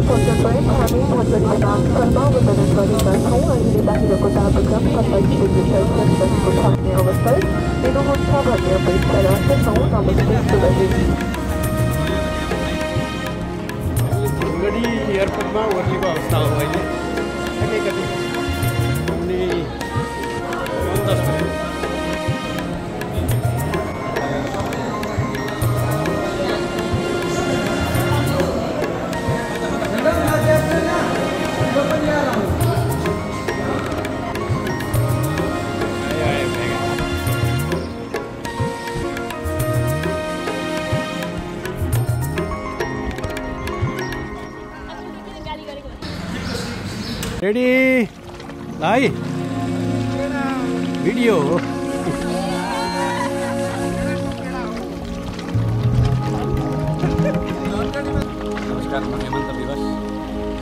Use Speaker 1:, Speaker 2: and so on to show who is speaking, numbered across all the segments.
Speaker 1: पहुँच्नपर्छ हामी भटबडीमा कर्मवतरण गरेका छौँ। अहिले बाहिरको तापक्रम 27 डिग्री सेल्सियसको थाक्ने अवसर दिनुहुन्छ भन्ने अपेक्षा राख्दछौँ। नमस्ते, शुभ दिन।
Speaker 2: गढी एयरपोर्टमा ओर्लेको अवस्था हो अहिले। कति अनि 10 बजे रेडी भाइ भिडियो हो।
Speaker 3: नमस्कार, म हेमन्त विवश।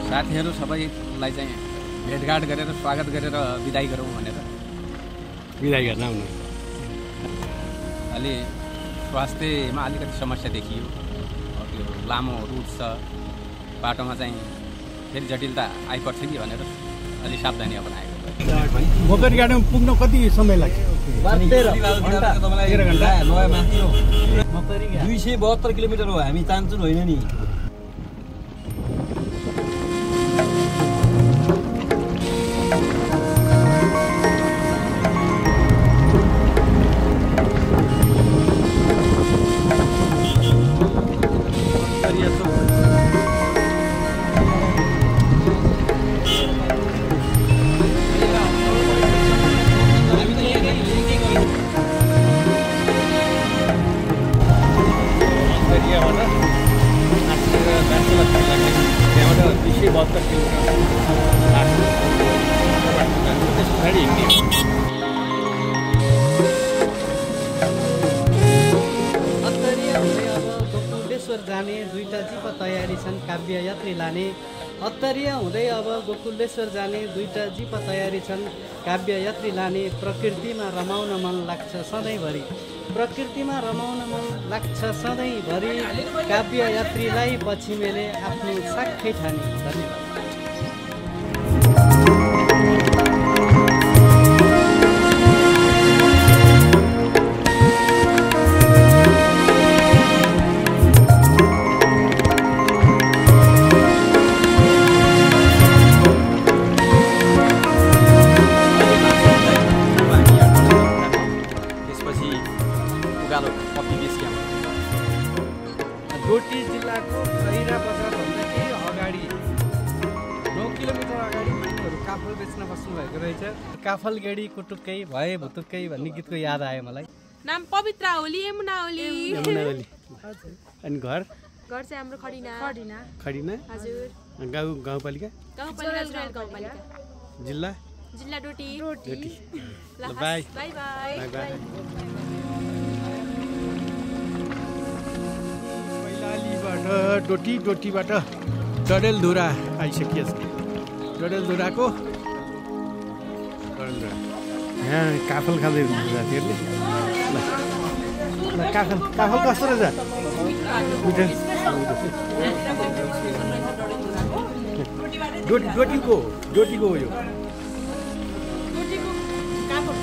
Speaker 3: साथीहरू सबैलाई चाहिँ भेटघाट गरेर स्वागत गरेर बिदाई गरौँ भनेर
Speaker 2: बिदाई गर्न आउनु।
Speaker 3: अलि स्वास्थ्यमा अलिकति समस्या देखियो। त्यो लामो रुट छ, बाटोमा चाहिँ फेरि जटिलता आइपर्छ कि भनेर अलि सावधानी अपनाएको।
Speaker 2: मकरी गाडीमा पुग्न कति समय लाग्छ?
Speaker 4: 13 घण्टा 272 किलोमिटर हो। हामी चान्चुन होइन नि।
Speaker 5: जाने दुईटा जीप तयारी छन् काव्य यात्री लाने। अत्तरिया हुँदै अब गोकुलेश्वर जाने दुईटा जीप तयारी छन् काव्य यात्री लाने। प्रकृतिमा रमाउन मन लाग्छ सधैँभरि, प्रकृतिमा रमाउन मन लाग्छ सधैँभरि। काव्य यात्रीलाई पछि मैले आफ्नो साख्य ठाने। धन्यवाद। डोटी जिल्लाको खैरा बजारभन्दा केही अगाडि 9 किलोमिटर अगाडि मानिसहरू काफल बेच्न बस्नुभएको रहेछ। काफल गेडी कुटुक्कै भए भुतुक्कै भन्ने गीतको याद आयो मलाई।
Speaker 6: नाम पवित्रा ओली, यमुना ओली।
Speaker 2: अनि घर
Speaker 6: चाहिँ हाम्रो खडिना। हजुर।
Speaker 2: गाउँपालिका जिल्ला
Speaker 6: डोटी।
Speaker 2: Bye
Speaker 6: bye bye.
Speaker 2: डोटीबाट डडेलधुरा आइसकिएछ। डडेलधुराको यहाँ काफल खाँदै हुनुहुन्छ साथीहरूले। ल काफल कस्तो रहेछ? डोटीको हो यो। डोटीको काफल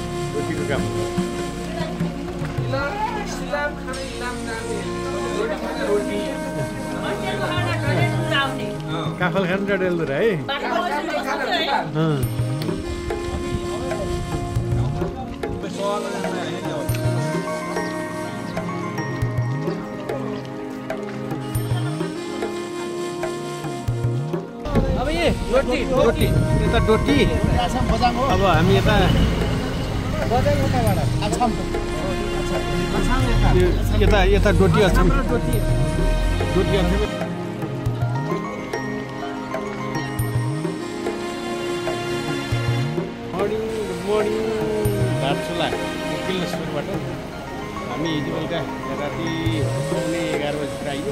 Speaker 2: काफल खानु डडेलधुरा है।
Speaker 5: अब ये डोटी
Speaker 2: यता डोटी। अब हामी यता यता डोटी अछौँ। मर्निङ दार्चुला गोकुलेश्वरबाट हामी हिजो बेलुका राति 11:30 बजीतिर आइयो।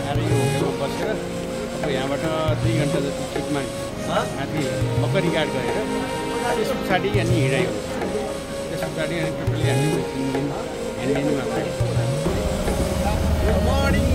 Speaker 2: आएर यो होटेलमा बसेर अब यहाँबाट 2 घन्टा जति ट्रिपमा माथि मकरी घाट गएर त्यस पछाडि अनि हिँडाइ हुन्छ। त्यस पछाडि अनि टोटली हामी 3 दिन ह्यान्डलिङमा गयो। मर्निङ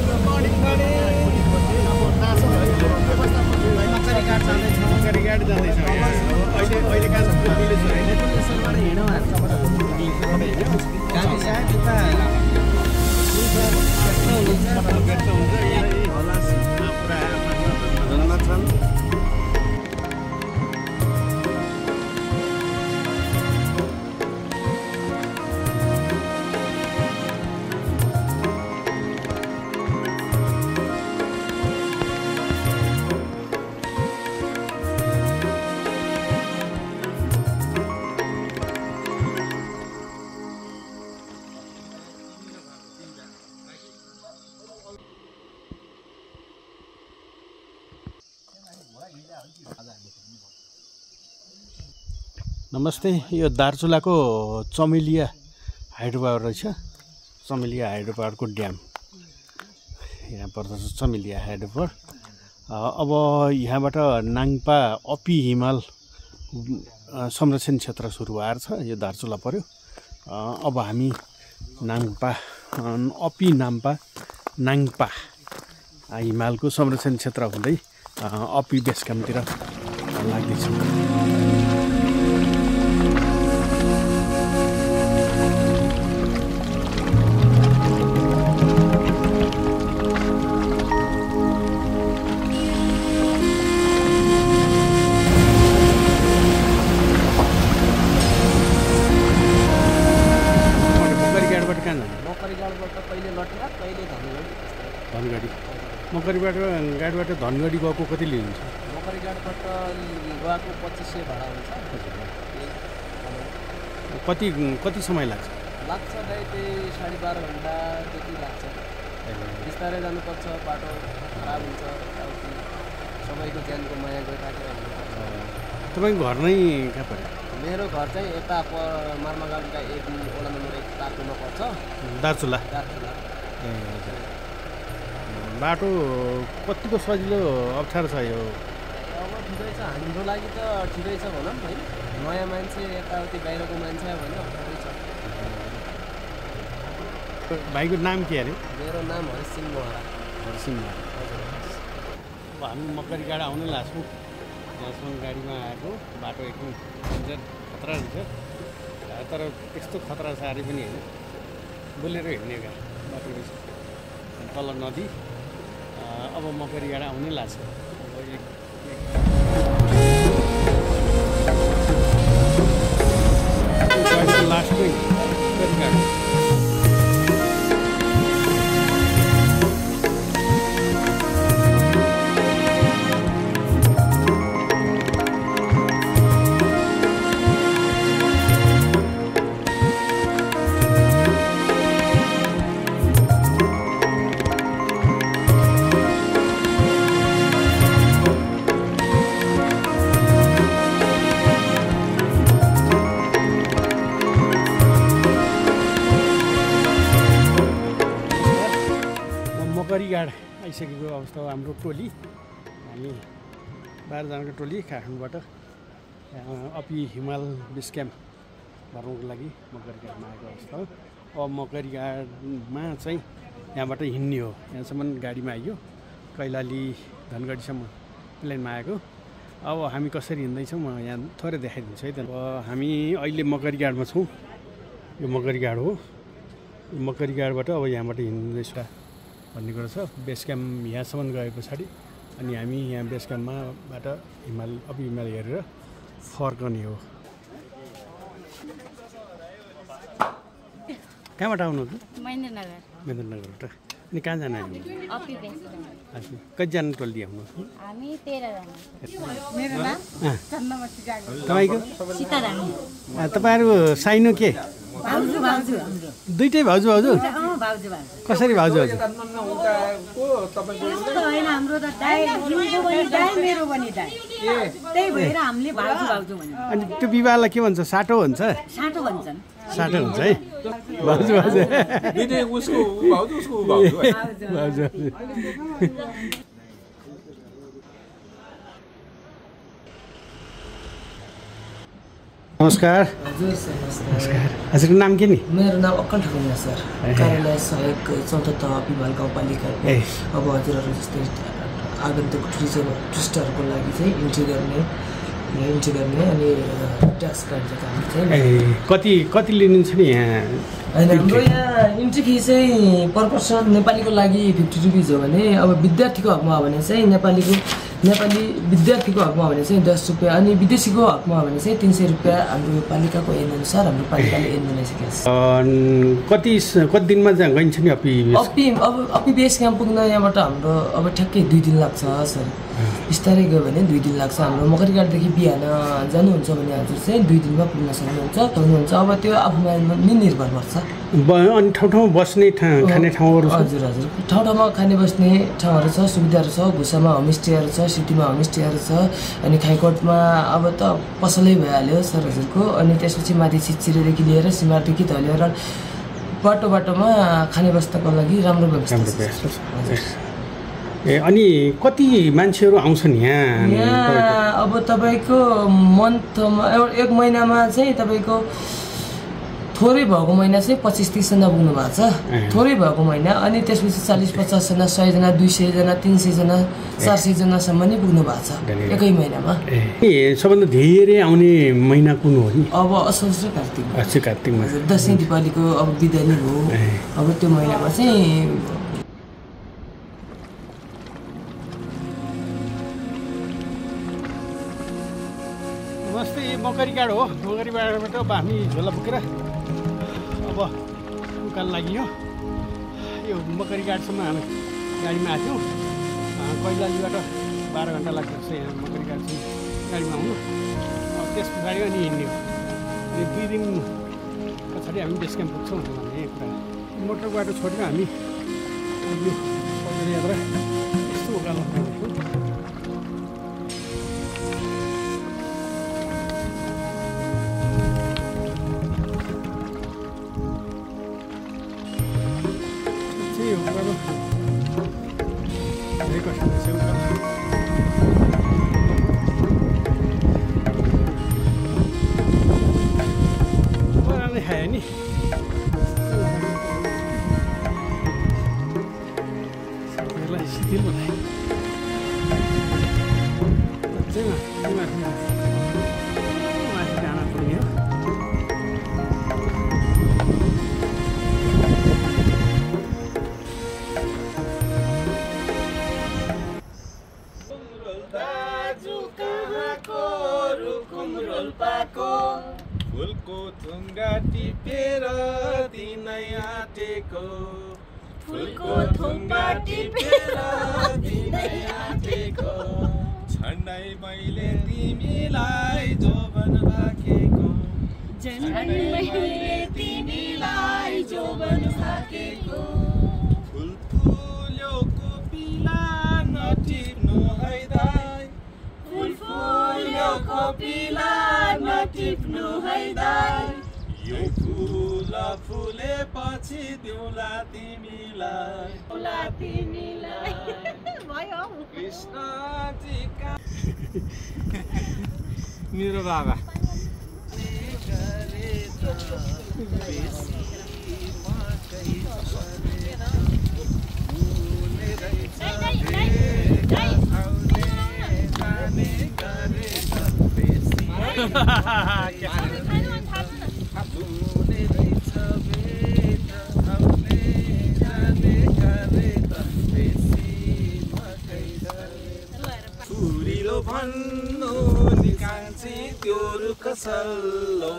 Speaker 2: नमस्ते, यो दार्चुलाको चमेलिया हाइड्रो पावर रहेछ। चमेलिया हाइड्रो पावरको ड्याम यहाँ पर्दछ, चमेलिया हाइड्रो पावर। अब यहाँबाट नाङपा अपी हिमाल संरक्षण क्षेत्र सुरु भएर छ, यो दार्चुला पर्यो। अब हामी नाङपा अपी नाम्पा नाङपा हिमालको संरक्षण क्षेत्र हुँदै अपी बेस क्याम्पतिर लाग्दैछौँ। मकरीबाट गाडीबाट धनगढी गएको कति लिनुहुन्छ?
Speaker 7: मकरीघाटबाट गएको 2500 भाडा हुन्छ।
Speaker 2: कति समय लाग्छ?
Speaker 7: लाग्छ दाइ त्यही 12.5 घन्टा जति लाग्छ। बिस्तारै जानुपर्छ, बाटो खराब हुन्छ, सबैको ज्यानको माया गरिराखेर हिँड्नुपर्छ।
Speaker 2: तपाईँको घर नै कहाँ पर्यो?
Speaker 7: मेरो घर चाहिँ यता मार्मागाउँका AB वडा नम्बर 1 ताकुमा पर्छ,
Speaker 2: दार्चुला। ए हजुर। बाटो कतिको सजिलो अप्ठ्यारो छ यो?
Speaker 7: अब ठिकै छ, हाम्रो लागि त ठिकै छ भनौँ है। नयाँ मान्छे यताउति बाहिरको मान्छे भने अप्ठ्यारै छ।
Speaker 2: भाइको नाम के अरे?
Speaker 7: मेरो नाम हरिसिंह मोहरा।
Speaker 2: हरिसिंह मोहरा। अब हामी मकरीघाट आउनै लाग्छौँ। यहाँसम्म गाडीमा आएको बाटो एकदम डेन्जर खतरा हुन्छ, तर त्यस्तो खतरा साह्रै पनि होइन, बोलेर हिँड्ने बाटो रहेछ। तल नदी। अब मकरीघाट आउनै लाग्छ। लास्टमै मकरीघाट। मकरीघाट आइसकेको अवस्था हो। हाम्रो टोली, हामी 12 जनाको टोली काठमाडौँबाट अपी हिमाल बेस क्याम्प भर्नुको लागि मकरीघाटमा आएको अवस्था हो। अब मकरीघाटमा चाहिँ यहाँबाट हिँड्ने हो। यहाँसम्म गाडीमा आइयो, कैलाली धनगढीसम्म प्लेनमा आएको। अब हामी कसरी हिँड्दैछौँ म यहाँ थोरै देखाइदिन्छु है त। अब हामी अहिले मकरीघाटमा छौँ। यो मकरीघाट हो। यो मकरीघाटबाट अब यहाँबाट हिँड्दैछ भन्ने कुरो छ। बेस क्याम्प यहाँसम्म गए पछाडि अनि हामी यहाँ बेस क्याम्पमाबाट अपी हिमाल हेरेर फर्कने हो। कहाँबाट आउनु? महेन्द्रनगरबाट। अनि कहाँ जाने? हजुर, कतिजना टोली आउनु?
Speaker 8: हामी 13 जना।
Speaker 9: मेरो नाम चन्द्रमती गागो।
Speaker 2: तपाईँको?
Speaker 8: सीता रानी।
Speaker 2: तपाईँहरू साइनो के?
Speaker 9: भाउजू भाउजू हाम्रो।
Speaker 2: दुईटै भाउजू भाउजू?
Speaker 9: भाउजू भाउजू।
Speaker 2: कसरी भाउजू भाउजू?
Speaker 9: त्यस्तो होइन, हाम्रो त दाइ, तिम्रो पनि दाइ, मेरो पनि दाइ। त्यही भएर हामीले भाउजू भाउजू भन्छौँ।
Speaker 2: अनि त्यो विवाहलाई के भन्छ? साटो भन्छ?
Speaker 9: साटो भन्छन्।
Speaker 2: साटो हुन्छ है, भाउजू भाउजू।
Speaker 10: उसको भाउजू, उसको भाउजू।
Speaker 2: भाउजू। नमस्कार।
Speaker 7: नमस्कार।
Speaker 2: हजुरको नाम के नि?
Speaker 7: मेरो नाम अक्कल ठाकुर सर, कार्यालय सहायक 4औं तह हिमाल गाउँपालिका। अब हजुरहरू जस्तै आगन्तुक टुरिस्टहरूको लागि चाहिँ इन्ट्री गर्ने अनि ट्याक्स काट्छ हामी चाहिँ।
Speaker 2: कति लिनुहुन्छ नि यहाँ?
Speaker 7: होइन, हाम्रो यहाँ इन्ट्री फी चाहिँ पर पर्सन नेपालीको लागि 50 रुपिज हो भने, अब विद्यार्थीको हकमा हो भने चाहिँ नेपाली विद्यार्थीको हकमा हो भने चाहिँ 10 रुपियाँ, अनि विदेशीको हकमा हो भने चाहिँ 300 रुपियाँ हाम्रो पालिकाको ऐनअनुसार हाम्रो पालिकाले ऐन बनाइसकेको छ।
Speaker 2: कति दिनमा गइन्छ नि
Speaker 7: अपी बेस क्याम्प पुग्न यहाँबाट हाम्रो अब ठ्याक्कै 2 दिन लाग्छ सर। बिस्तारै गयो भने 2 दिन लाग्छ। हाम्रो मकरीघाटदेखि बिहान जानुहुन्छ भने हजुर चाहिँ 2 दिनमा पुग्न सक्नुहुन्छ। अब त्यो आफूमा नि निर्भर गर्छ।
Speaker 2: अनि ठाउँ बस्ने खाने ठाउँहरू?
Speaker 7: हजुर ठाउँ ठाउँमा खाने बस्ने ठाउँहरू छ, सुविधाहरू छ। भुसामा होमस्टेहरू छ, सिटीमा होमस्टेहरू छ अनि खाइकोटमा अब त पसलै भइहाल्यो सर हजुरको अनि त्यसपछि माथि सिच्चिरेदेखि लिएर सिमारदेखि धलिएर बाटोमा खाने बस्ताको लागि राम्रो व्यवस्था छ।
Speaker 2: अनि कति मान्छेहरू आउँछन्
Speaker 7: यहाँ? अब तपाईँको मन्थमा एक महिनामा चाहिँ तपाईँको थोरै भएको महिना चाहिँ 25-30जना पुग्नु भएको छ, थोरै भएको महिना। अनि त्यसपछि 40-50जना, 100जना, 200जना, 300जना, 400जनासम्म नै पुग्नु भएको छ एकै महिनामा।
Speaker 2: सबभन्दा धेरै आउने महिना कुन हो नि?
Speaker 7: अब असोज र कार्तिक।
Speaker 2: अच्छा, कार्तिकमा
Speaker 7: दसैँ दिपावलीको अब बिदा नै हो। अब त्यो महिनामा चाहिँ
Speaker 2: मकरीगाड हो। मकरीगाडबाट हामी झोला बोकेर अब उकालो लाग्यो। यो मकरीगाडसम्म हामी गाडीमा आएको थियौँ। कैलालीबाट 12 घन्टा लाग्छ यहाँ मकरीगाडसम्म गाडीमा आउनु। त्यस पछाडि अनि हिँड्ने हो। 2 दिन पछाडि हामी बेस क्याम्प पुग्छौँ भन्ने कुरा। मोटर बाटो छोडेर हामी यो पैदल यात्रा यस्तो उकालो लाग्छौँ।
Speaker 10: फुलको थुङ्गा टिपेर दिनै आँटेको, फुलको थुङ्गा टिपेर दिनै आँटेको, झन्डै मैले तिमीलाई जोबन राखेको, झन्डै मैले तिमीलाई जोबन राखेको। फुल फुल्यो कोपिला नटिप्नु है दाइ, फुल फुल्यो कोपिला नटिप्नु है दाइ, यो फुल फुलेपछि दिउँला तिमीलाई, दिउँला तिमीलाई भयो कृष्णजीका मेरो बाबा। छुरिलो भन्नु निकाल्छी त्यो रुख सल्लो,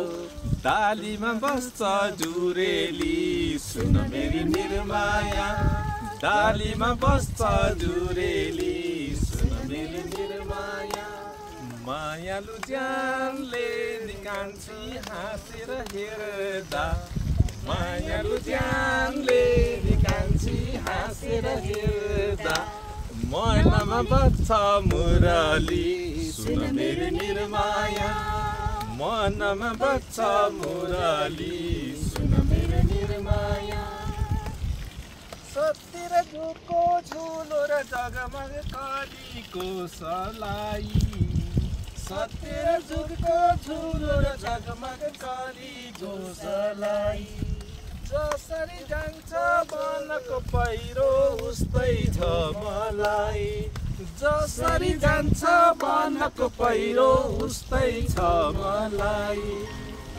Speaker 10: डालीमा बस्छ जुरेली सुन मेरी निर्माया, डालीमा बस्छ जुरेली सुन मेरी निर्माया। मायालु ज्यानले निकाल्छी हाँसेर हेर्दा, मायालु ज्यानले निकाल्छी हाँसेर हेर्दा, मनमा बज्छ मुरली सुन मेरी निर्माया, मनमा बज्छ मुरली सुन मेरी निर्माया। सत्य र झुको झुलो र जगमग कलीको सलाई, सत्य र झुको झुलो र जगमग कलीको सलाई, जसरी जान्छ वनको पहिरो उस्तै छ मलाई, जसरी जान्छ वनको पहिरो उस्तै छ मलाई।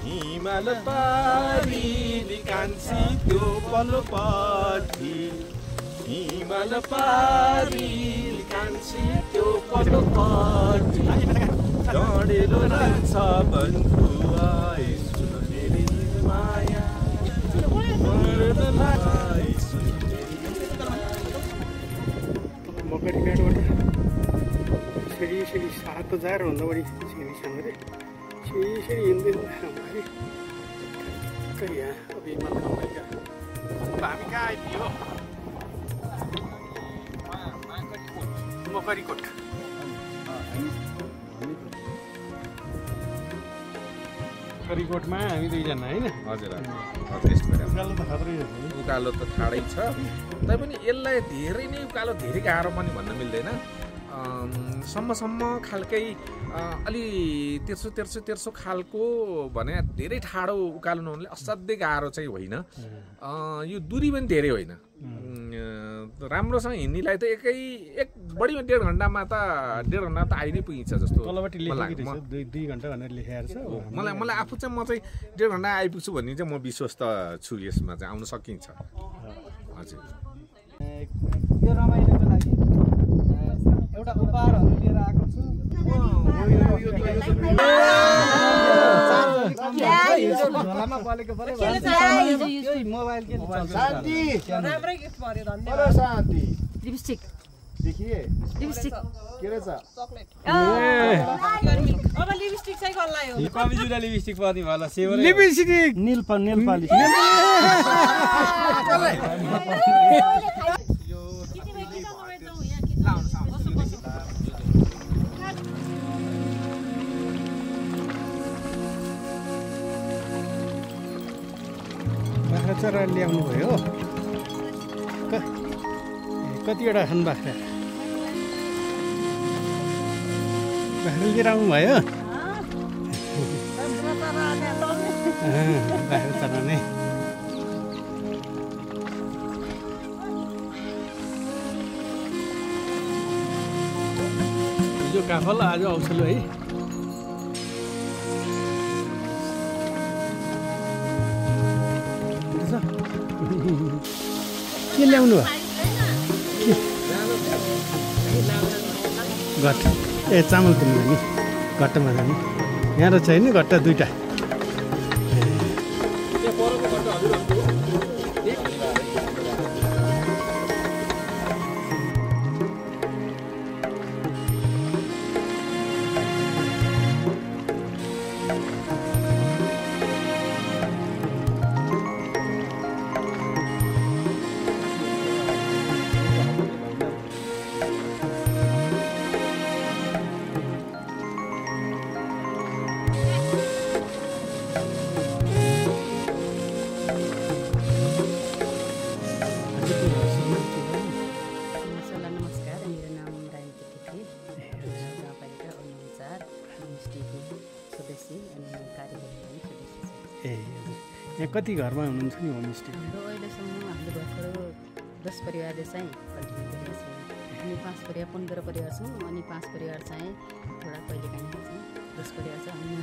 Speaker 10: हिमाल पारी निकाल्छी त्यो पल्लोपट्टि, हिमाल पारी निकाल्छी त्यो पल्लोपट्टि, डढेलो लाग्छ बन्धुआई सुन मेरी निर्माया।
Speaker 2: मकरीगाडबाट यसरी 7,000भन्दा बढी सिँढी छन् अरे। यसरी हिँड्दै जाँदाखेरि ठ्याक्कै यहाँ अब हिमाल कमाइका। अब हामी कहाँ आइपुग्यो? मकरीकोट। करिकोटमा हामी दुईजना हैन
Speaker 10: हजुर त्यस्तो गरे
Speaker 2: उकालो त खतरै छ
Speaker 10: उकालो त ठाडै छ तैपनि यसलाई धेरै नै उकालो धेरै गाह्रो पनि भन्न मिल्दैन सम्म खालकै अलि तेर्सो खालको भने धेरै ठाडो उकालो नहुनाले असाध्यै गाह्रो चाहिँ होइन यो दूरी पनि धेरै होइन राम्रोसँग हिँड्नेलाई त एक बढीमा 1.5 घण्टामा त 1.5 घण्टा त आइ नै पुगिन्छ जस्तो
Speaker 2: तलपट्टि लेखेको रहेछ 2 घण्टा भनेर लेखेको छ
Speaker 10: मलाई आफू चाहिँ म चाहिँ 1.5 घण्टा आइपुग्छु भन्ने चाहिँ म विश्वस्त छु यसमा चाहिँ आउन सकिन्छ हजुर
Speaker 5: यो रमाइलोको लागि एउटा उपहारहरू लिएर आएको छु झोलामा बलेको पऱ्यो मोबाइल के शान्ति राम्रै गिफ्ट पर्यो धन्यवाद शान्ति
Speaker 11: लिपस्टिक
Speaker 5: देखिए
Speaker 11: लिपस्टिक
Speaker 5: के रहेछ
Speaker 11: चकलेट अब लिपस्टिक चाहिँ कसलाई हो
Speaker 4: कवि जुदा लिपस्टिक पर्ने भला सेवर
Speaker 2: लिपस्टिक
Speaker 5: नील पालिस
Speaker 2: बाख्रा चरा ल्याउनु भयो कतिवटा खानु बाख्रा लिएर आउनु भयो बाख्रा चरा नै हिजो काफल आज औसलो है के ल्याउनु घट्ट ए चामल किन्नु नि घट्टमा जाने यहाँ त छैन घट्टा 2टा यहाँ कति घरमा हुनुहुन्छ नि होमस्टे
Speaker 11: अहिलेसम्म हाम्रो घरको 10 परिवारले चाहिँ कन्टिन्यू गरेका छौँ अनि 5 परिवार 15 परिवार छौँ अनि 5 परिवार चाहिँ थोडा कहिलेकाहीँ छौँ 10 परिवार चाहिँ हामी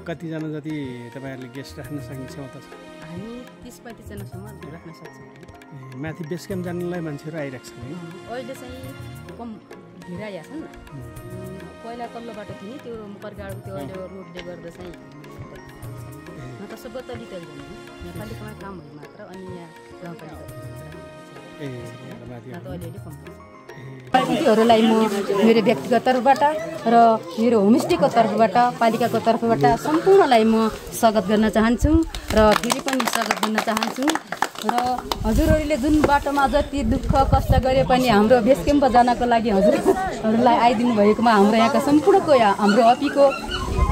Speaker 2: कतिजना जति तपाईँहरूले गेस्ट राख्न सक्ने क्षमता छ
Speaker 11: हामी 30-35 जनासम्म राख्न सक्छौँ
Speaker 2: माथि बेस क्याम्प जानुलाई मान्छेहरू आइरहेको छ है
Speaker 11: अहिले चाहिँ कम ढिरा आएका छन् पहिला तल्लो बाटो थियो नि त्यो मकरगाडको त्यो अहिले रोडले गर्दा चाहिँ त सब तली नेपालीकोमा काम हुने मात्र अनि यहाँ गाउँपालिकाहरूलाई म मेरो व्यक्तिगत तर्फबाट र मेरो होमस्टेको तर्फबाट पालिकाको तर्फबाट सम्पूर्णलाई म स्वागत गर्न चाहन्छु र फेरि पनि स्वागत गर्न चाहन्छु र हजुरहरूले जुन बाटोमा जति दुःख कष्ट गरे पनि हाम्रो बेस क्याम्प जानको लागि हजुरहरूलाई आइदिनु भएकोमा हाम्रो यहाँका सम्पूर्णको हाम्रो हपीको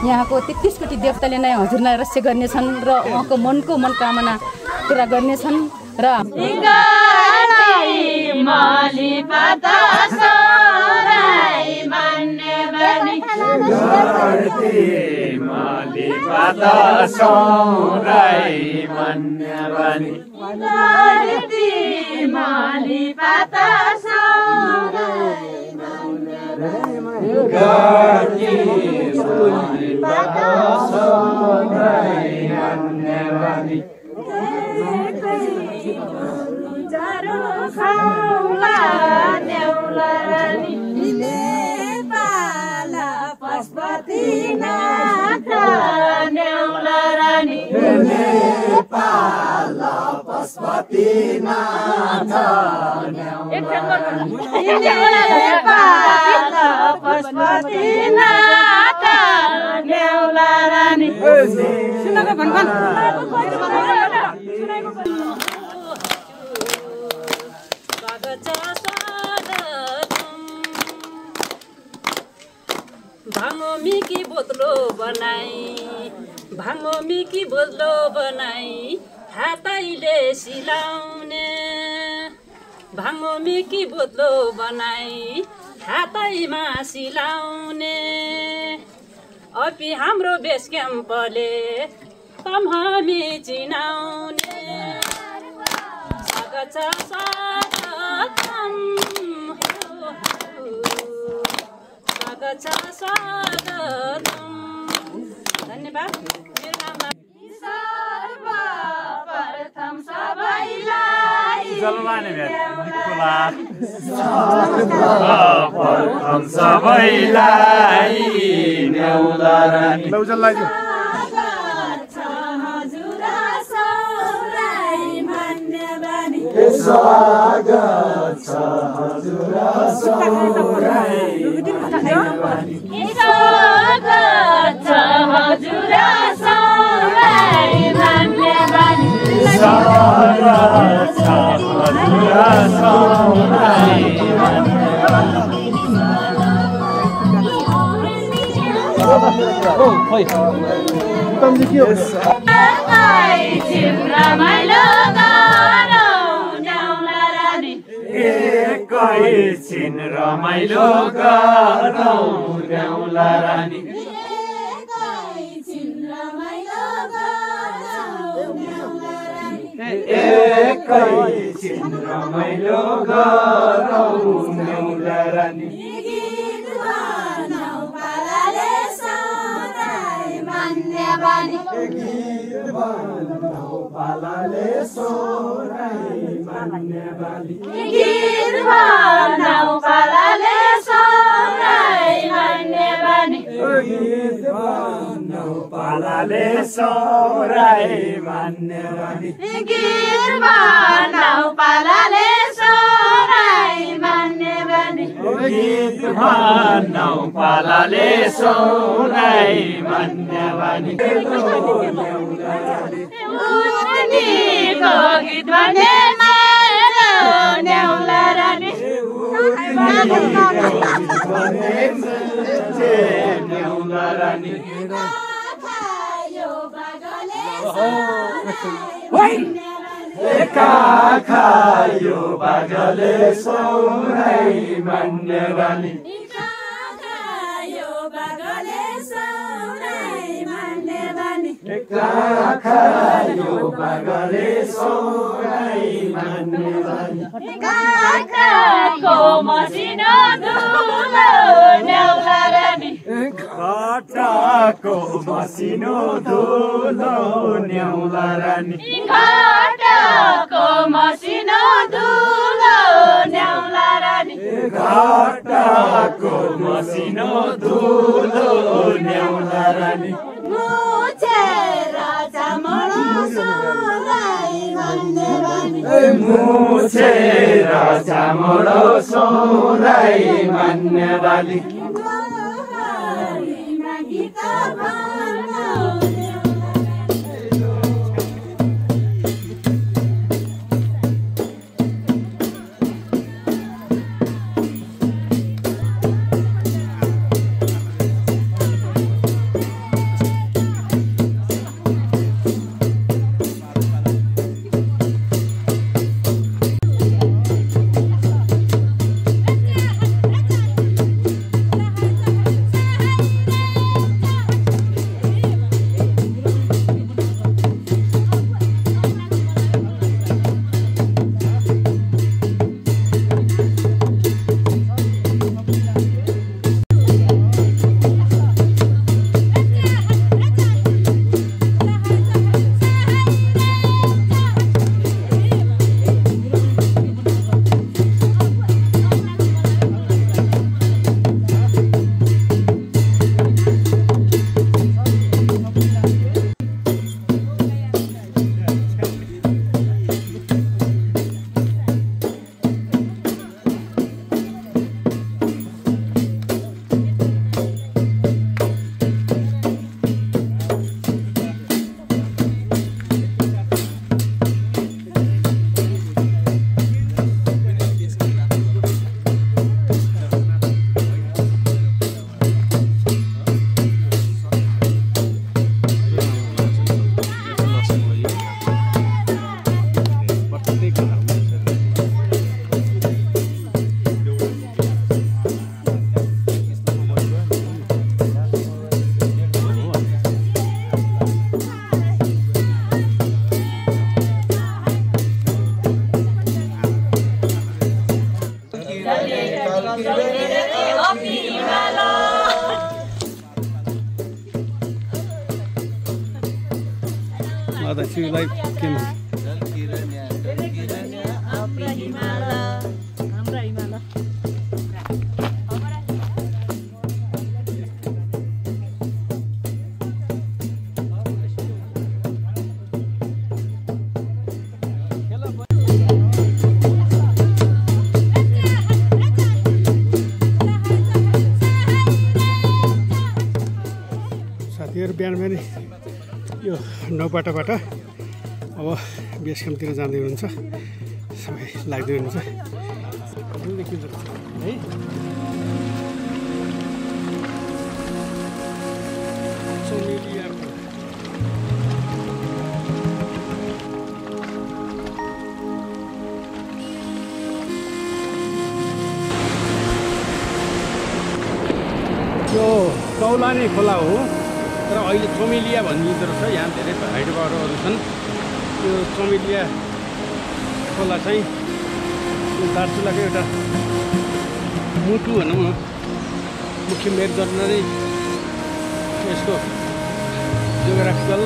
Speaker 11: यहाँको 33 कोटी देवताले नै हजुरलाई रक्षा गर्नेछन् र उहाँको मनको मनोकामना पुरा गर्नेछन् र
Speaker 12: भाङो मिकी बोतलो बनाई भाङ्गो मिकी बोद्लो बनाई हातैले सिलाउने भाङ्गो मिकी बोद्लो बनाई हातैमा सिलाउने अपि हाम्रो बेस क्याम्पले तम्हमी चिनाउने स्वागत छ स्वागतम स्वागत छ स्वागतम धन्यवाद मेरो नाम सर्वप्रथम सबैलाई
Speaker 13: सर्वप्रथम सबैलाई न्याउला रानी स्वागत छ हजुर सौराई मान्यबानी स्वागत छ हजुर सौराई मान्यबानी स्वागत छ हजुर सौराई एकैछिन रमाइलो गरौँ न्याउला रानी एकैछिन रमाइलो गरौँ न्याउला रानी पालाले सोराई मान्यबानी गीत भनौ पालाले सोराई मान्यबानी गीत भनौ पालाले सोराई मान्यबानी गीत भनौ पालाले सोराई मान्यबानी गीत भनौ पालाले सोराई मान्यबानी गीत भने न्याउला रानी न्याउला रानी खायो बागले सौराई मान्यबानी खायो बागले सौराई मान्यबानी काकाको मसिनो धुलो न्याउला रानी घटाको मसिनो धुलो न्याउला रानी घटाको मसिनो धुलो न्याउला रानी घटाको मसिनो धुलो न्याउला रानी मुछेर चामडो सोराई मान्यबानी
Speaker 14: अध्यक्षलाई के साथीहरू बिहान बिहानै यो नौपाटाबाट अब बेस क्याम्पतिर जाँदै हुनुहुन्छ सबै लाग्दै हुनुहुन्छ है यो कौलानी खोला हो तर अहिले चमेलिया भनिँदो रहेछ यहाँ धेरै हाइडबाटहरू छन् यो चमेलिया खोला चाहिँ यो दार्चुलाको एउटा मुटु भनौँ न मुख्य मेरुदण्ड नै यसको जियोग्राफिकल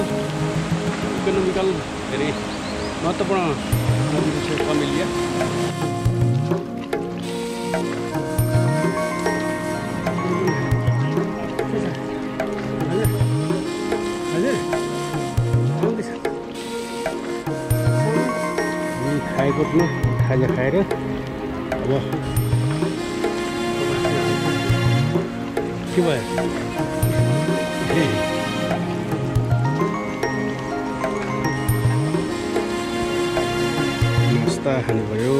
Speaker 14: इकोनोमिकल धेरै महत्त्वपूर्ण नदी छ चमेलिया खाएको खाजा खाएर अब के भयो नास्ता खानुभयो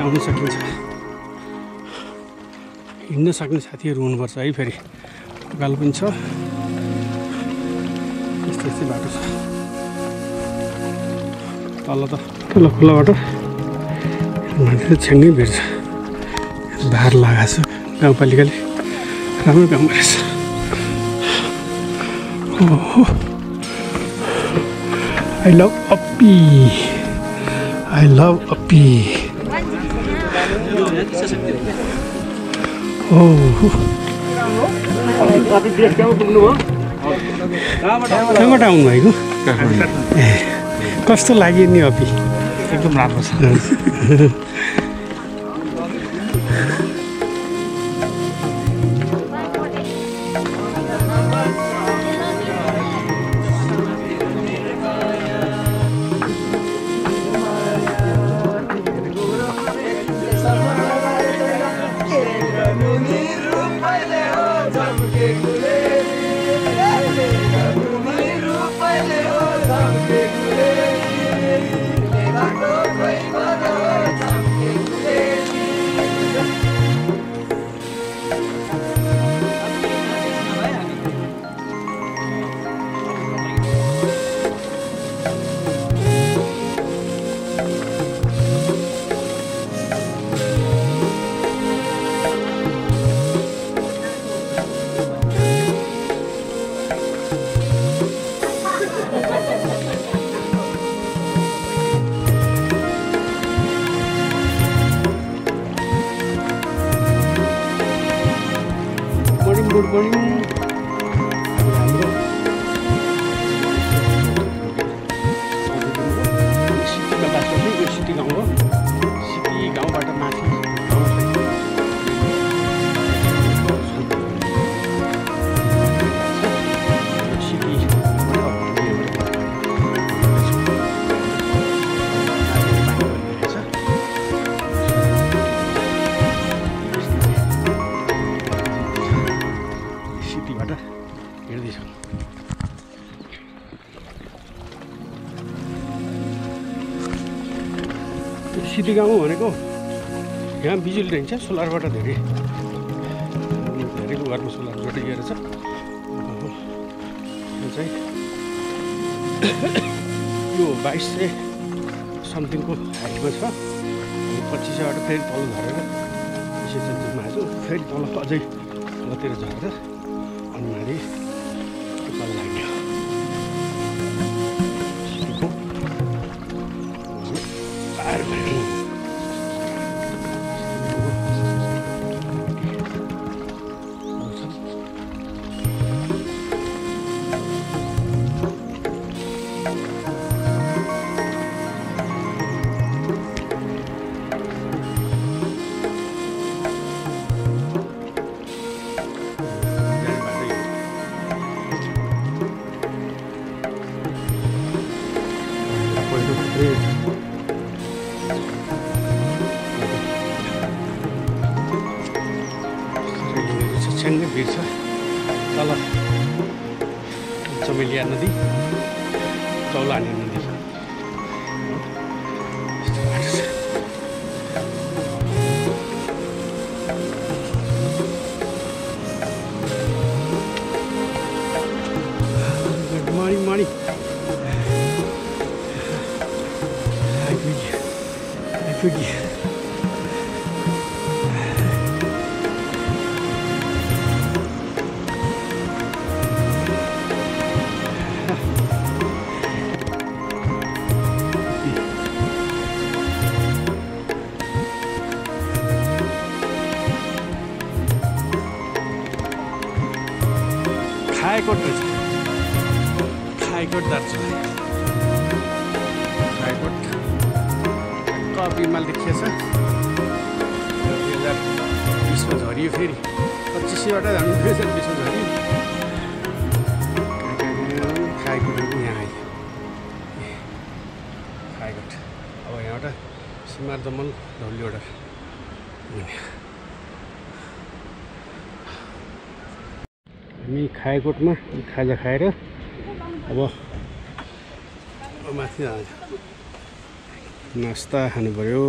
Speaker 14: आउन सकिन्छ हिँड्न सक्ने साथीहरू हुनुपर्छ है फेरि उकालो पनि छ यस्तै यस्तै बाटो छ तल त ठुलो खुला बाटो माथि त छ्याङ्गै भेट्छ भार लगाएको छ गाउँपालिकाले राम्रो काम गरेछ I love Appi. I love Appi. Oh. कहाँबाट आउनुभएको कस्तो लाग्यो नि अप्पी एकदम राम्रो छ गुड मर्निङ हाम्रो सिटीमा बास गर्छ यो सिटी गाउँ हो सिटी गाउँबाट माथि सिटी खोलाबाट हिँड्दैछौँ। सिटी गाउँ भनेको यहाँ बिजुली रहन्छ, सोलरबाट धेरैको घरमा सोलर जोडिएर छ। चाहिँ यो 2200 समथिङको हाइटमा छ। 2500बाट फेरि तल झरेर 200 आएको, फेरि तल अझै तलतिर झरेर अनि माथि उकालो लाग्ने हो। छ्याङ्गै भिर छ तल चमेलिया नदी, चौलानी नदी। Good morning morning. आइपुग्यो। खायकोट रहेछ, खायकोट दार्चुला। खायकोट कपिमा लेखिएछ। 2020मा झरियो, फेरि 2500बाट झन् 2020मा झरियो। खायकोटको यहाँ आयो खायकोट। अब यहाँबाट सिमार दमन धौलीबाट हुने। हामी खायकोटमा खाजा खाएर अब माथि जान्छ, नास्ता खानु पर्यो।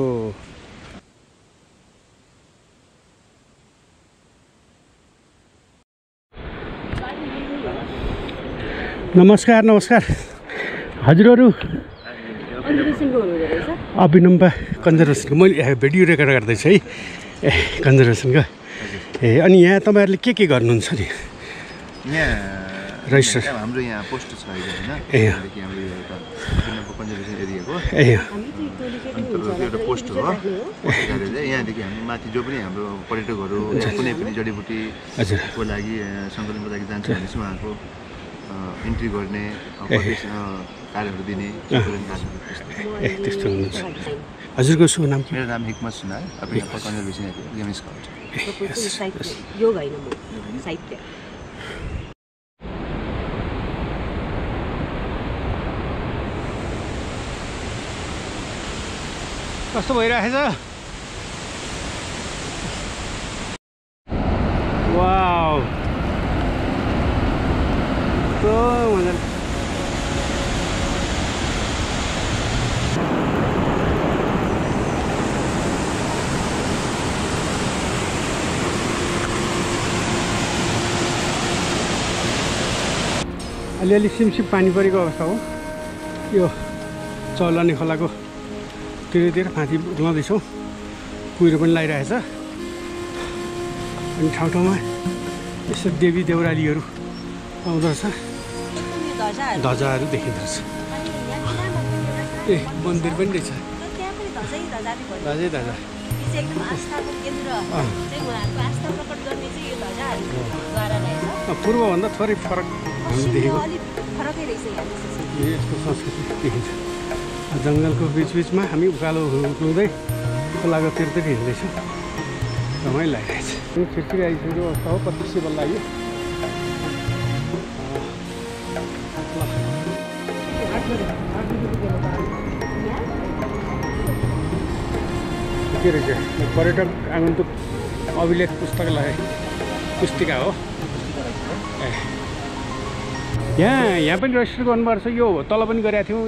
Speaker 14: नमस्कार नमस्कार हजुरहरू। अभिनम्बा कन्जर्भेसनको मैले भिडियो रेकर्ड गर्दैछु है, कन्जर्भेसनको। अनि यहाँ तपाईँहरूले के गर्नुहुन्छ नि?
Speaker 15: यहाँ
Speaker 14: रजिस्टर
Speaker 15: हाम्रो यहाँ पोस्ट छ अहिले होइन, यहाँदेखि हाम्रो यो एउटा कन्जर्भेसन एरियाको एउटा पोस्ट हो। पोस्ट गरेर चाहिँ यहाँदेखि हामी माथि जो पनि हाम्रो पर्यटकहरू कुनै पनि जडीबुटीको लागि सङ्कलनको लागि जान्छ भने चाहिँ उहाँको इन्ट्री गर्ने, कार्यहरू दिने
Speaker 14: त्यस्तो हुनुहुन्छ। हजुरको शुभ नाम?
Speaker 15: मेरो नाम हिक्मत सुनार, अभिनव कन्जर्भेसन एरिया गेम स्काउट।
Speaker 16: यो होइन म साहित्य।
Speaker 14: कस्तो भइरहेछ? वाउ कस्तो मजाले। अलिअलि सिमसिम पानी परेको अवस्था हो। यो चौलानी खोलाको तिर माथि जाँदैछौँ, कुहिरो पनि लगाइरहेछ। अनि ठाउँ ठाउँमा यसो देवी देउरालीहरू आउँदो रहेछ, ध्वजाहरू देखिँदो रहेछ। ए मन्दिर पनि रहेछ, ध्वजै ध्वजा। पूर्वभन्दा थोरै फरक हामीले देखेको यस्तो संस्कृति देखिन्छ। जङ्गलको बिचबिचमा हामी उकालो उक्लाउँदै खोलाको तिरतिर हिँड्दैछौँ, रमाइलो लागिरहेछ। खिर्खिरी आइसकेको अवस्था हो, 2500 बल्ल आयो। के रहेछ? पर्यटक आगन्तुक अभिलेख पुस्तकालय पुस्तिका हो। ए यहाँ पनि रेजिस्टर गर्नुपर्छ यो तल पनि गरेको थियौँ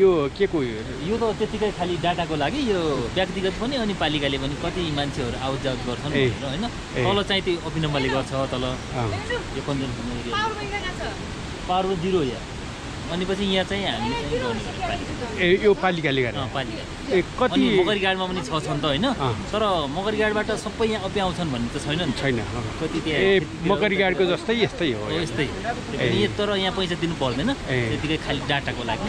Speaker 14: यो के को
Speaker 17: यो त त्यतिकै खालि डाटाको लागि यो व्यक्तिगत पनि अनि पालिकाले पनि कति मान्छेहरू आउट जाउट गर्छन् होइन तल चाहिँ त्यो अभिनम्बरले गर्छ तल यो कन्जम्सन एरिया पावर 0 यहाँ अनि पछि यहाँ चाहिँ हामीले चाहिँ गर्ने पालिका
Speaker 14: यो पालिकाले गर्ने
Speaker 17: पालिका
Speaker 14: कति
Speaker 17: मगरी गाडमा पनि छन् त होइन तर मगरी गाडबाट सबै यहाँ अप्याउँछन् भन्ने त छैन नि
Speaker 14: छैन
Speaker 17: कति त्यहाँ
Speaker 14: मगरी गाडको जस्तै यस्तै हो
Speaker 17: यस्तै तर यहाँ पैसा दिनु पर्दैन त्यतिकै खालि डाटाको लागि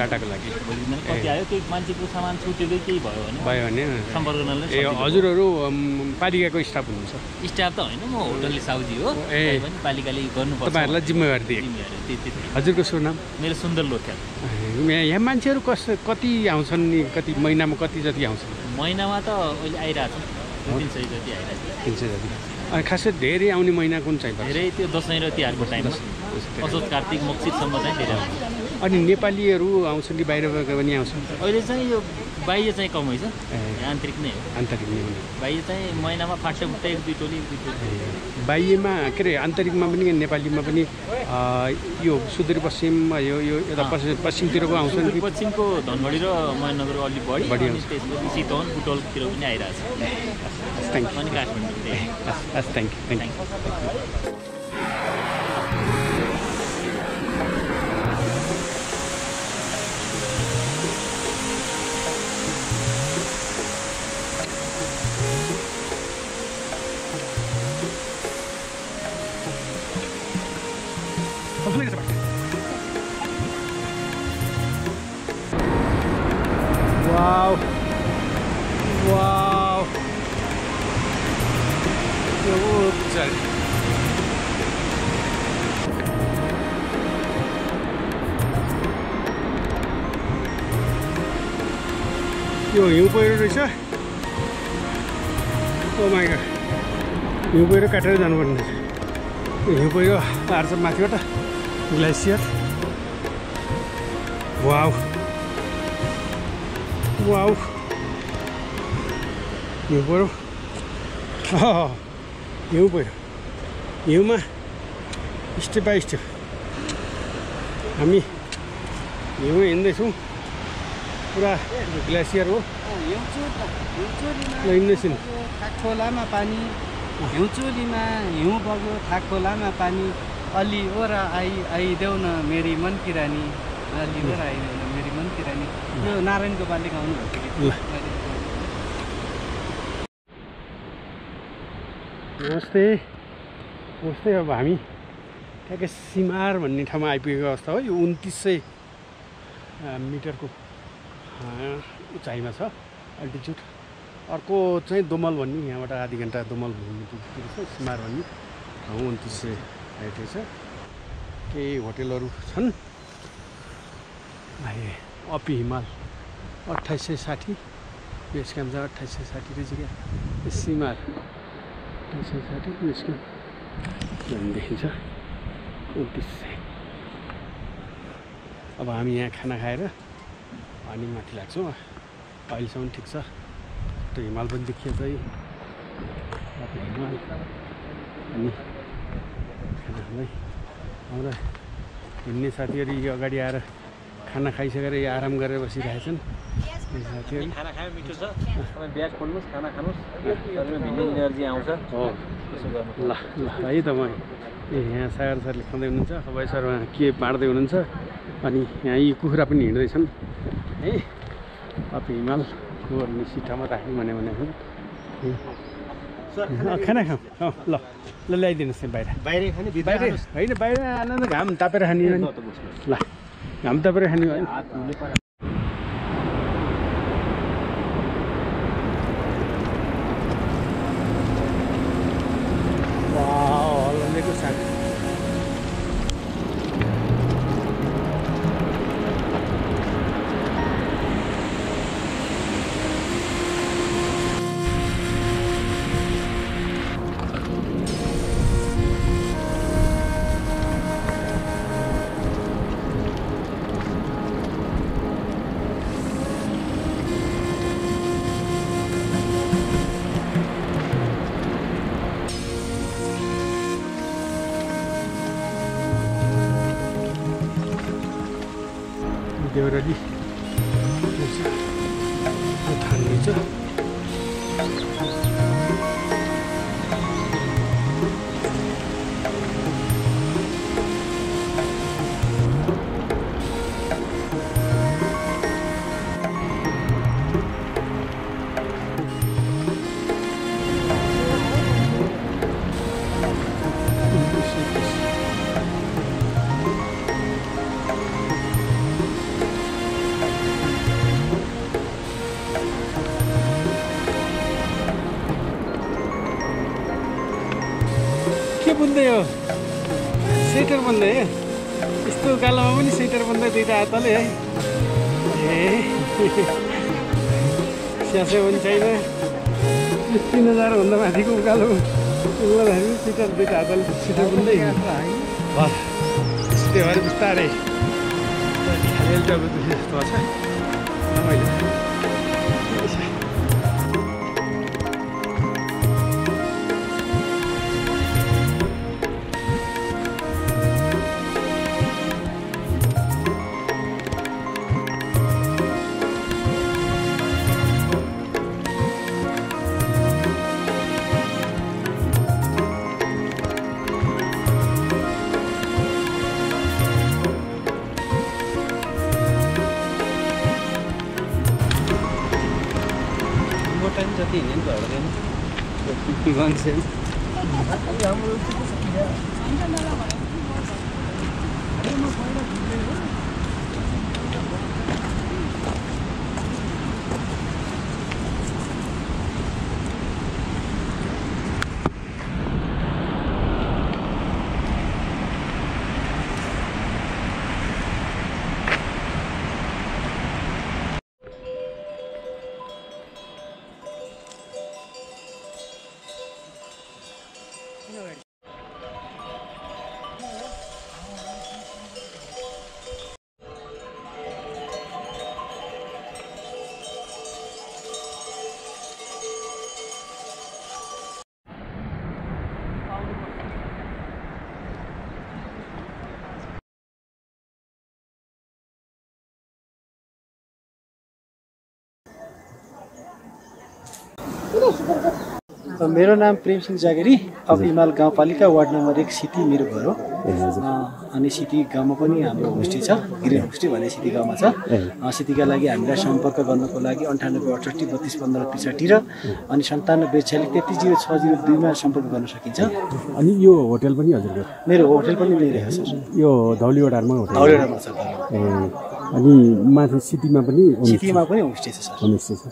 Speaker 17: कति आयो केही मान्छेको सामान छुट्यो कि केही भयो भने सम्पर्क गर्नलाई
Speaker 14: हजुरहरू पालिकाको स्टाफ हुनुहुन्छ
Speaker 17: स्टाफ त होइन म होटलले साउजी हो पनि पालिकाले गर्नुपर्छ
Speaker 14: तपाईँहरूलाई जिम्मेवारी दिए हजुरको शुभ नाम
Speaker 17: मेरो सुन्दर लोथ्याल
Speaker 14: यहाँ मान्छेहरू कति आउँछन् नि कति महिनामा कति जति आउँछन्
Speaker 17: महिनामा त अहिले आइरहेको छ 300 जति आइरहेको छ
Speaker 14: 300 जति अनि खासै धेरै आउने महिना कुन चाहिँ
Speaker 17: धेरै त्यो दसैँ र तिहारको टाइममा असोज कार्तिक मक्सिरसम्म चाहिँ धेरै आउँछ
Speaker 14: अनि नेपालीहरू आउँछन् कि बाहिरबाट पनि आउँछन्
Speaker 17: अहिले चाहिँ यो बाह्य चाहिँ कमै छ आन्तरिक नै हो
Speaker 14: आन्तरिक नै हो
Speaker 17: बाह्य चाहिँ महिनामा फाट्टै फुट्टै 1-2 टोली
Speaker 14: बाह्यमा के अरे आन्तरिकमा पनि नेपालीमा पनि यो सुदूरपश्चिम यो यता पश्चिमतिरको आउँछन् कि
Speaker 17: पश्चिमको धनगढी र महेन्द्रनगर अलि बढी अनि त्यसपछि चितवन बुटोलतिर पनि आइरहेछ अनि काठमाडौँ
Speaker 14: थ्याङ्क यू Wow. यो हिउँ पहिरो रहेछ ओ माइ गॉड हिउँ पहिरो काटेर जानुपर्ने रहेछ हिउँ पहिरो आर्छ माथिबाट ग्लेसियर वाउ हिउँ पहिरो हिउँमा स्टेप बाई स्टेप हामी हिउँ हिँड्दैछौँ पुरा ग्लेसियर हो
Speaker 5: खोलामा पानी हिउँचोलीमा हिउँ बग्यो थाक खोलामा पानी अलि ओर आइदेऊ न मेरी मन की रानी अलि ओर आइदेऊ न मेरी मन की रानी यो नारायण गोपालले गाउनु भएको
Speaker 14: नमस्ते अब हामी ठ्याक्कै सिमार भन्ने ठाउँमा आइपुगेको अवस्था हो यो 2900 मिटरको उचाइमा छ अल्टिच्युड अर्को चाहिँ दोमल भन्ने यहाँबाट आधी घन्टा दोमल घुम्नु छ सिमार भन्ने ठाउँ 2900 हाइट छ केही होटेलहरू छन् अपी हिमाल 2860 बेस क्याम्प छ 2860 रहेछ क्या सिमार 2860 बेस क्याम्प भन्ने देखिन्छ 2900 अब हामी यहाँ खाना खाएर अनि माथि लाग्छौँ अहिलेसम्म ठिक छ त्यो हिमाल पनि देखिन्छ है हिमाल अनि खाना खाँदै हाम्रा हिँड्ने साथीहरू यो अगाडि आएर खाना खाइसकेर यो आराम गरेर बसिरहेछन् साथीहरू
Speaker 17: खाना खायो मिठो छ तपाईँ ब्याग खोल्नुहोस् खाना खानुहोस् भिन्न इनर्जी आउँछ हो त्यसो गर्नु
Speaker 14: ल है तपाईँ यहाँ सागर सरले खाँदै हुनुहुन्छ अभय सर के बाँड्दै हुनुहुन्छ अनि यहाँ यी कुखुरा पनि हिँड्दैछन् है अब हिमाल गोर्ने सिटामा राख्नु भनेको खाना खाऊ ल ल्याइदिनुहोस् बाहिर होइन बाहिर आनन्द घाम तापेर खाने ल घाम तापेर खाने होइन हल्लेको साथ देउराली थाल्दैछ बुन्दै हो स्वेटर बुन्दै है यस्तो उकालोमा पनि स्वेटर बुन्दै दुईटा हातले है ए स्यासे पनि छैन 3000 भन्दा माथिको उकालो उकालोहरू स्वेटर दुईटा हातले स्वेटर बुन्दै त्यही भएर बिस्तारै रेलटाको जस्तो छ रमाइलो
Speaker 5: मेरो नाम प्रेमसिंह जागेरी अब हिमाल गाउँपालिका वार्ड नम्बर 1 सिटी मेरो घर हो अनि सिटी गाउँमा पनि हाम्रो होमस्टे छ ग्रिन होमस्टे भन्ने सिटी गाउँमा छ सिटीका लागि हामीलाई सम्पर्क गर्नको लागि 98 68 32 15 63 र अनि 97 46 33 0602 मा सम्पर्क गर्न सकिन्छ।
Speaker 14: अनि यो होटल पनि हजुरको?
Speaker 5: मेरो होटल पनि मेरो हो सर।
Speaker 14: यो धौलीवटारमा होटल?
Speaker 5: धौलीवटामा छ।
Speaker 14: अनि माथि सिटीमा पनि
Speaker 5: होमस्टे छ सर।
Speaker 14: होमस्टे छ।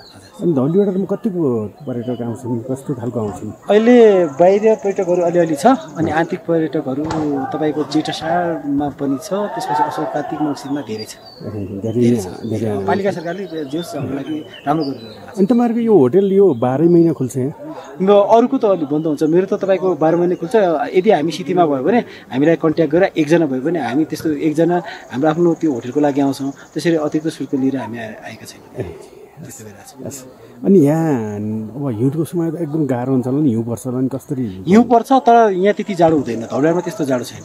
Speaker 14: अनि धौलीवटामा कतिको पर्यटक आउँछन्, कस्तो खालको आउँछन्?
Speaker 5: अहिले बाहिर पर्यटकहरू अलिअलि छ अनि आन्तरिक पर्यटकहरू तपाईको जेठ असारमा पनि छ, त्यसपछि असोज कार्तिक मङ्सिरमा धेरै छ। पालिका सरकारले जोस हाम्रो लागि राम्रो गरिरहेको छ।
Speaker 14: अनि तपाईहरुको यो होटल यो 12 महिना खुल्छ यहाँ?
Speaker 5: अरूको त अलि बन्द हुन्छ, मेरो त तपाईको 12 महिना खुल्छ। यदि हामी सिटीमा भयो भने हामीलाई कन्ट्याक्ट गरेर एकजना भयो भने हामी त्यस्तो एकजना हाम्रो आफ्नो त्यो होटलको लागि आउँछौँ, त्यसरी अतिरिक्त शुल्क लिएर हामी आएका छैनौँ।
Speaker 14: अनि यहाँ अब हिउँदको समय त एकदम गाह्रो हुन्छ होला नि, हिउँ पर्छ होला नि, कसरी?
Speaker 5: हिउँ पर्छ तर यहाँ त्यति जाडो हुँदैन, धौलामा त्यस्तो जाडो छैन।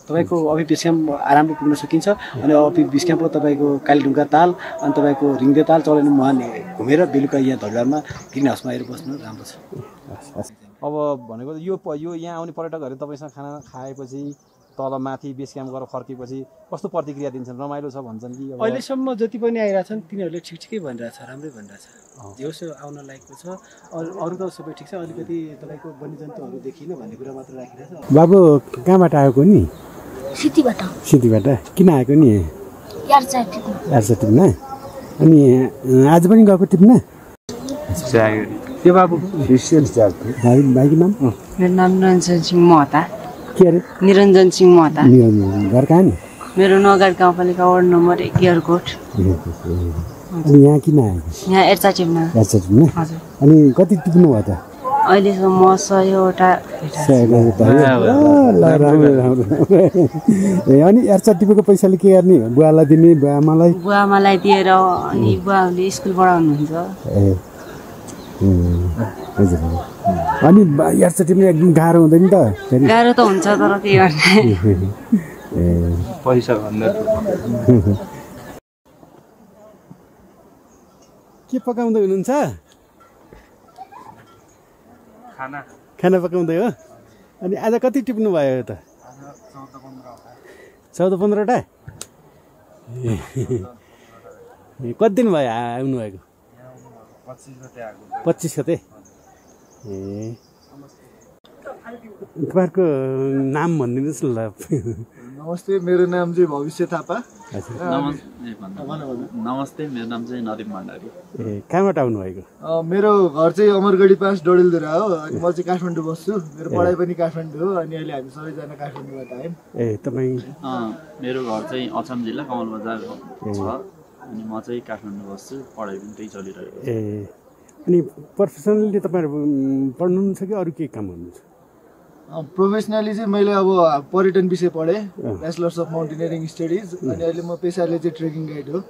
Speaker 5: तपाईको अभि बेस क्याम्प आरामले पुग्न सकिन्छ अनि अभि बेस क्याम्पको तपाईको कालीढुङ्गा ताल अनि तपाईको रिङदे ताल चलेन मुहान घुमेर बेलुका यहाँ धौलामा ग्रिन हाउसमा आएर बस्नु राम्रो छ।
Speaker 4: अब भनेको यो यहाँ आउने पर्यटकहरू तपाईसँग खाना खाएपछि तल माथि बेस क्याम्प गरेर फर्केपछि कस्तो प्रतिक्रिया दिन्छन्? रमाइलो छ भन्छन् कि?
Speaker 5: अहिलेसम्म जति पनि आइरहेछन् तिनीहरूले ठिकै भनिरहेछ, राम्रै भनिरहेछ, जोस आउन लायकको छ। अरू त सबै ठिक छ, अलिकति तपाईँको वन्यजन्तुहरू देखिन भन्ने कुरा मात्र राखिरहेछ।
Speaker 14: बाबु कहाँबाट आएको नि?
Speaker 8: सिटीबाट।
Speaker 14: सिटीबाट किन आएको नि? यार्चा टिप्न। अनि आज पनि गएको टिप्न?
Speaker 5: के बाबु?
Speaker 14: भाइको नाम?
Speaker 18: मेरो नाम निरञ्जन सिंह महता।
Speaker 14: के अरे?
Speaker 18: निरञ्जन सिंह महता।
Speaker 14: घर कहाँ नि?
Speaker 18: मेरो नगर गाउँपालिका वार्ड नम्बर 1 एयरकोट।
Speaker 14: अनि यहाँ किन आएको?
Speaker 18: यहाँ एर्चा टिप्न।
Speaker 14: एर्चा टिप्न?
Speaker 18: हजुर।
Speaker 14: अनि कति टिप्नु भयो त?
Speaker 18: अहिलेसम्म 100वटा।
Speaker 14: अनि एर्चा टिपेको पैसाले के गर्ने? बुवालाई दिने?
Speaker 18: बुवाआमालाई दिएर अनि बुवाले स्कुल पढाउनुहुन्छ।
Speaker 14: हजुर। अनि एर्चा टिप्ने एकदम गाह्रो हुँदैन त?
Speaker 18: गाह्रो त हुन्छ तर के गर्ने।
Speaker 14: पैसा भन्दा के पकाउँदै हुनुहुन्छ? खाना पकाउँदै हो। अनि आज कति टिप्नु भयो त? 14-15वटा। कति दिन भयो आउनु भएको? 25 गते। तपाईँहरूको नाम भनिदिनुहोस् न ल।
Speaker 19: नमस्ते, मेरो नाम चाहिँ भविष्य थापा।
Speaker 20: नमस्ते, मेरो नाम चाहिँ नदीप भण्डारी।
Speaker 14: कहाँबाट आउनु भएको?
Speaker 19: मेरो घर चाहिँ अमरगढी 5 डडेलधुरा हो। अनि म चाहिँ काठमाडौँ बस्छु। मेरो पढाइ पनि काठमाडौँ हो। अनि अहिले हामी सबैजना काठमाडौँबाट आयौँ।
Speaker 14: तपाईँ?
Speaker 20: मेरो घर चाहिँ अछाम जिल्ला कमल बजार छ। अनि म चाहिँ काठमाडौँ बस्छु, पढाइ पनि त्यही चलिरहेको छ।
Speaker 14: अनि प्रोफेसनली तपाईँहरू पढ्नुहुन्छ कि अरू केही काम गर्नुहुन्छ?
Speaker 19: प्रोफेसनली चाहिँ मैले अब पर्यटन विषय पढेँ, ब्याचलर्स अफ माउन्टेनियरिङ स्टडिज। अनि अहिले म पेसाले चाहिँ ट्रेकिङ गाइड हो।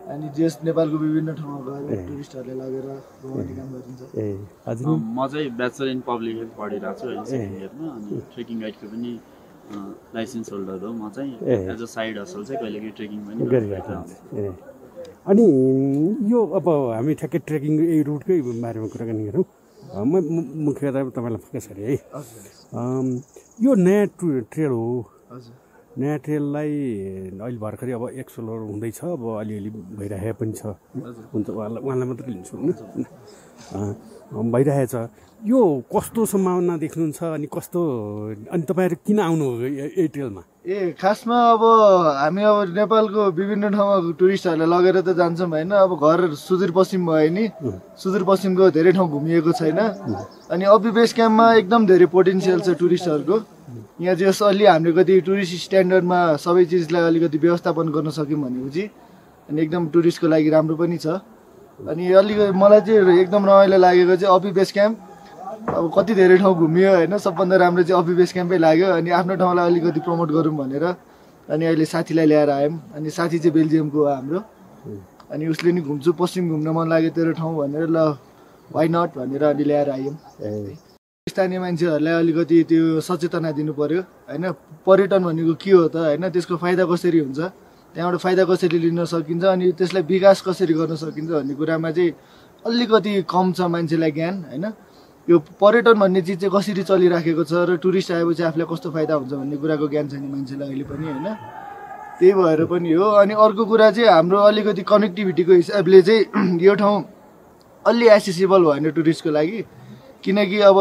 Speaker 19: अनि जस नेपालको विभिन्न ठाउँमा गएर टुरिस्टहरूले लगेर घुमाउने काम गरिन्छ।
Speaker 20: म चाहिँ ब्याचलर इन पब्लिक हेल्थ पढिरहेको छु अहिले सेकेन्ड इयरमा। अनि ट्रेकिङ गाइडको पनि लाइसेन्स होल्डर हो म चाहिँ। एज अ साइड हसल चाहिँ कहिलेकाहीँ ट्रेकिङ पनि गरिरहेको हुन्छ।
Speaker 14: अनि यो अब हामी ठ्याक्कै ट्रेकिङ यही रुटकै बारेमा कुराकानी गरौँ। म मुख्यतः तपाईँलाई फोकस गरेँ है। यो नयाँ ट्रेल हो। नयाँ ट्रेललाई अहिले भर्खरै अब एक्सप्लोर हुँदैछ, अब अलिअलि भइरहेको पनि छ। हुन्छ, उहाँलाई मात्रै लिन्छु भइरहेछ। यो कस्तो सम्भावना देख्नुहुन्छ? अनि कस्तो, अनि तपाईँहरू किन आउनु यही ट्रेलमा?
Speaker 19: खासमा अब हामी अब नेपालको विभिन्न ठाउँमा टुरिस्टहरूलाई लगेर त जान्छौँ होइन। अब घर सुदूरपश्चिम भयो नि, सुदूरपश्चिमको धेरै ठाउँ घुमिएको छैन। अनि अबि बेस क्याम्पमा एकदम धेरै पोटेन्सियल छ टुरिस्टहरूको। यहाँ जस अलि हामीले कति टुरिस्ट स्ट्यान्डर्डमा सबै चिजलाई अलिकति व्यवस्थापन गर्न सक्यौँ भनेपछि अनि एकदम टुरिस्टको लागि राम्रो पनि छ। अनि अलिकति मलाई चाहिँ एकदम रमाइलो लागेको चाहिँ अबि बेस क्याम्प। अब कति धेरै ठाउँ घुमियो होइन, सबभन्दा राम्रो चाहिँ अबि बेस क्याम्पै लाग्यो। अनि आफ्नो ठाउँलाई अलिकति प्रमोट गरौँ भनेर अनि अहिले साथीलाई ल्याएर आयौँ। अनि साथी चाहिँ बेल्जियमको हो हाम्रो। अनि उसले नि घुम्छु, पश्चिम घुम्न मन लाग्यो तेरो ठाउँ भनेर, ल वाइ नट भनेर अनि ल्याएर आयौँ। स्थानीय मान्छेहरूलाई अलिकति त्यो सचेतना दिनु पर्यो होइन। पर्यटन भनेको के हो त होइन, त्यसको फाइदा कसरी हुन्छ, त्यहाँबाट फाइदा कसरी लिन सकिन्छ, अनि त्यसलाई विकास कसरी गर्न सकिन्छ भन्ने कुरामा चाहिँ अलिकति कम छ मान्छेलाई ज्ञान होइन। यो पर्यटन भन्ने चिज चाहिँ कसरी चलिराखेको छ र टुरिस्ट आएपछि आफूलाई कस्तो फाइदा हुन्छ भन्ने कुराको ज्ञान छैन मान्छेलाई अहिले पनि होइन। त्यही भएर पनि हो। अनि अर्को कुरा चाहिँ हाम्रो अलिकति कनेक्टिभिटीको हिसाबले चाहिँ यो ठाउँ अलि एसेसिबल भएन टुरिस्टको लागि। किनकि अब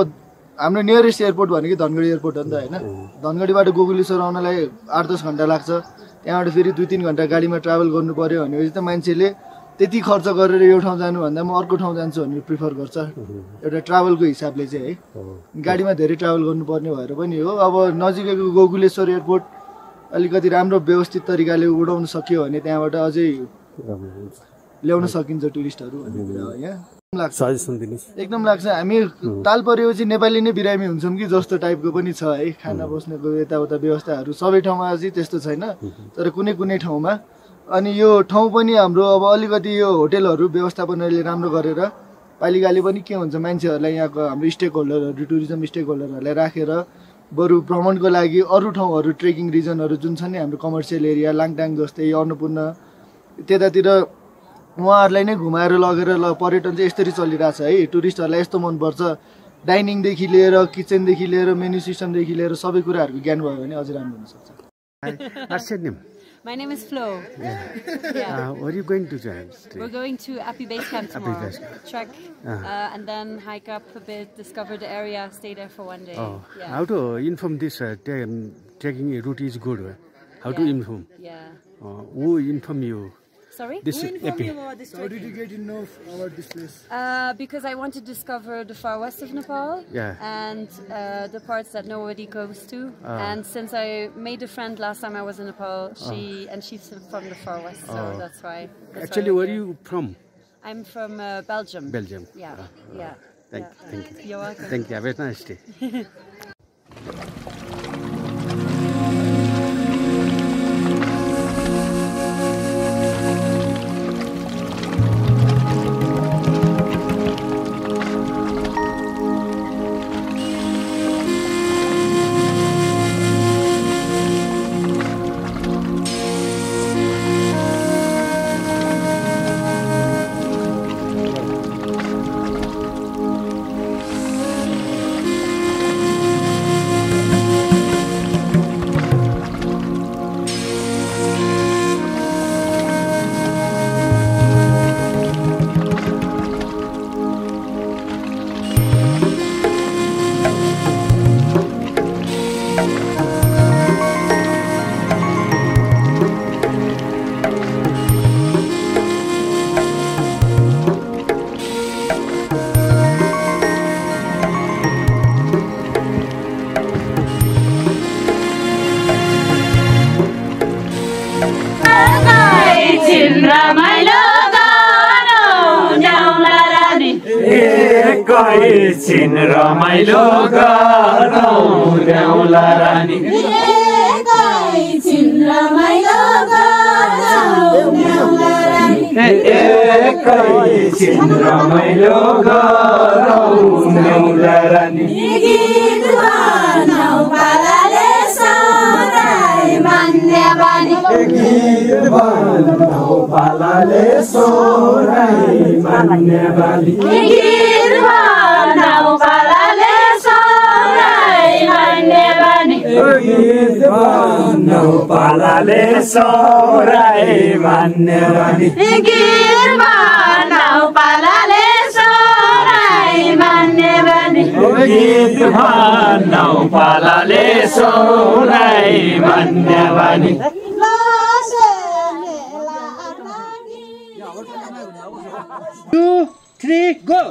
Speaker 19: हाम्रो नियरेस्ट एयरपोर्ट भनेको धनगढी एयरपोर्ट हो नि त होइन। धनगढीबाट गोकुलेश्वर आउनलाई 8-10 घन्टा लाग्छ। त्यहाँबाट फेरि 2-3 घन्टा गाडीमा ट्राभल गर्नु पऱ्यो भनेपछि त मान्छेले त्यति खर्च गरेर यो ठाउँ जानुभन्दा म अर्को ठाउँ जान्छु भन्ने प्रिफर गर्छ एउटा ट्राभलको हिसाबले चाहिँ है। गाडीमा धेरै ट्राभल गर्नुपर्ने भएर पनि हो। अब नजिकैको गोकुलेश्वर एयरपोर्ट अलिकति राम्रो व्यवस्थित तरिकाले उडाउन सक्यो भने त्यहाँबाट अझै ल्याउन सकिन्छ टुरिस्टहरू भन्ने कुरा हो। यहाँ
Speaker 14: सजेसन दिनुहोस्।
Speaker 19: एकदम लाग्छ। हामी ताल परेपछि नेपाली नै बिरामी हुन्छौँ कि जस्तो टाइपको पनि छ है। खाना बस्नेको यताउता व्यवस्थाहरू सबै ठाउँमा चाहिँ त्यस्तो छैन, तर कुनै कुनै ठाउँमा। अनि यो ठाउँ पनि हाम्रो अब अलिकति यो होटेलहरू व्यवस्थापनले राम्रो गरेर पालिकाले पनि के हुन्छ मान्छेहरूलाई यहाँको हाम्रो स्टेक होल्डरहरू टुरिज्म स्टेक होल्डरहरूलाई राखेर बरु भ्रमणको लागि अरू ठाउँहरू ट्रेकिङ रिजनहरू जुन छ नि हाम्रो कमर्सियल एरिया लाङटाङ जस्तै अन्नपूर्ण त्यतातिर उहाँहरूलाई नै घुमाएर लगेर ल पर्यटन चाहिँ यसरी चलिरहेछ है। टुरिस्टहरूलाई यस्तो मनपर्छ, डाइनिङदेखि लिएर किचनदेखि लिएर मेन्यु सिस्टमदेखि लिएर सबै कुराहरूको ज्ञान भयो भने अझै राम्रो हुनसक्छ।
Speaker 6: My name is Flo.
Speaker 14: Yeah. Where are you going to join?
Speaker 6: We're going to Api Base Camp tomorrow. Trek and then hike up a bit, discover the area, stay there for one day.
Speaker 14: Oh.
Speaker 6: Yeah.
Speaker 14: How to inform this trekking route is good? How to inform?
Speaker 6: Yeah.
Speaker 14: Who inform you?
Speaker 6: Sorry?
Speaker 14: This
Speaker 6: Who informed you
Speaker 19: about this? How did you get to know about this place?
Speaker 6: Because I want to discover the far west of Nepal and the parts that nobody goes to. And since I made a friend last time I was in Nepal, she's from the far west, so that's why.
Speaker 14: Actually, where are you from?
Speaker 6: I'm from Belgium.
Speaker 14: Belgium.
Speaker 6: Yeah. Yeah.
Speaker 14: Thank you.
Speaker 6: You're welcome.
Speaker 14: Thank you. Have a nice day.
Speaker 12: रमाइलो गरौँ न्याउला रानी
Speaker 13: एकैछिन रमाइलो गरौँ न्याउला रानी
Speaker 12: एकैछिन रमाइलो गरौँ न्याउला रानी
Speaker 13: एकैछिन रमाइलो गरौँ न्याउला रानी
Speaker 12: गीत भनौ पालाले सराई मान्ने बानी
Speaker 13: गीत भनौ पालाले सोराई मान्ने बानी
Speaker 12: गीत भनौ पालाले सराई मान्ने बानी
Speaker 13: गीत भनौ पालाले सोराई मान्ने बानी
Speaker 12: गीत भनौ पालाले सराई मान्ने बानी
Speaker 13: गीत भनौ पालाले सोराई मान्ने बानी
Speaker 14: 2, 3, go!